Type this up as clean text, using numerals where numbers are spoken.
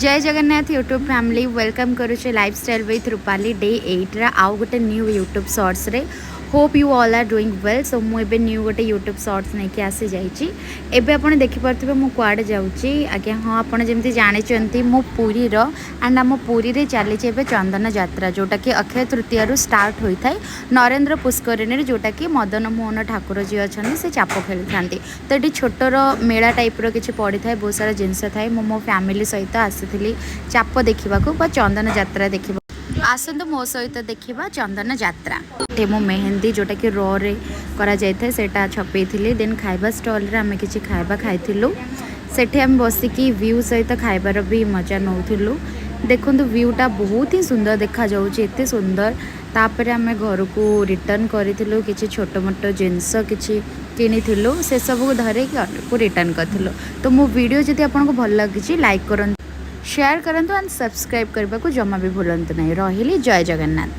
ଜୟ Jagannath YouTube family, welcome କରୁଛି lifestyle with Rupali day 8ର ଆଉ ଗୋଟେ ନ୍ୟୁ ୟୁଟ୍ୟୁବ୍ ସର୍ଟସରେ। Hope you all are doing well. So ମୁଁ ଏବେ ନ୍ୟୁ ଗୋଟେ ୟୁଟ୍ୟୁବ୍ ସର୍ଟସ୍ ନେଇକି ଆସିଯାଇଛି। ଏବେ ଆପଣ ଦେଖିପାରୁଥିବେ ମୁଁ କୁଆଡ଼େ ଯାଉଛି। ଆଜ୍ଞା ହଁ, ଆପଣ ଯେମିତି ଜାଣିଛନ୍ତି, ମୁଁ ପୁରୀର ଆଣ୍ଡ ଆମ ପୁରୀରେ ଚାଲିଛି ଏବେ ଚନ୍ଦନ ଯାତ୍ରା, ଯେଉଁଟାକି ଅକ୍ଷୟ ତୃତୀୟାରୁ ଷ୍ଟାର୍ଟ ହୋଇଥାଏ ନରେନ୍ଦ୍ର ପୁଷ୍କରିଣୀରେ, ଯେଉଁଟାକି ମଦନ ମୋହନ ଠାକୁର ଯିଏ ଅଛନ୍ତି, ସେ ଚାପ ଖେଳିଥାନ୍ତି। ତ ଏଠି ଛୋଟର ମେଳା ଟାଇପ୍ର କିଛି ପଡ଼ିଥାଏ, ବହୁତ ସାରା ଜିନିଷ ଥାଏ। ମୁଁ ମୋ ଫ୍ୟାମିଲି ସହିତ ଆସିଥିଲି ଚାପ ଦେଖିବାକୁ ବା ଚନ୍ଦନ ଯାତ୍ରା ଦେଖିବାକୁ। ଆସନ୍ତୁ, ମୋ ସହିତ ଦେଖିବା ଚନ୍ଦନ ଯାତ୍ରା। ଏଠି ମୁଁ ମେହେନ୍ଦି, ଯେଉଁଟାକି ରରେ କରାଯାଇଥାଏ, ସେଇଟା ଛପେଇଥିଲି। ଦେନ୍ ଖାଇବା ଷ୍ଟଲ୍ରେ ଆମେ କିଛି ଖାଇବା ଖାଇଥିଲୁ। ସେଠି ଆମେ ବସିକି ଭ୍ୟୁ ସହିତ ଖାଇବାର ବି ମଜା ନେଉଥିଲୁ। ଦେଖନ୍ତୁ, ଭ୍ୟୁଟା ବହୁତ ହିଁ ସୁନ୍ଦର ଦେଖାଯାଉଛି, ଏତେ ସୁନ୍ଦର। ତାପରେ ଆମେ ଘରକୁ ରିଟର୍ନ କରିଥିଲୁ। କିଛି ଛୋଟ ମୋଟ ଜିନିଷ କିଛି କିଣିଥିଲୁ, ସେସବୁକୁ ଧରିକି ଘରକୁ ରିଟର୍ନ କରିଥିଲୁ। ତ ମୋ ଭିଡ଼ିଓ ଯଦି ଆପଣଙ୍କୁ ଭଲ ଲାଗିଛି, ଲାଇକ୍ କରନ୍ତୁ, ସେୟାର କରନ୍ତୁ ଆଣ୍ଡ ସବସ୍କ୍ରାଇବ୍ କରିବାକୁ ଜମା ବି ଭୁଲନ୍ତୁ ନାହିଁ। ରହିଲି, ଜୟ ଜଗନ୍ନାଥ।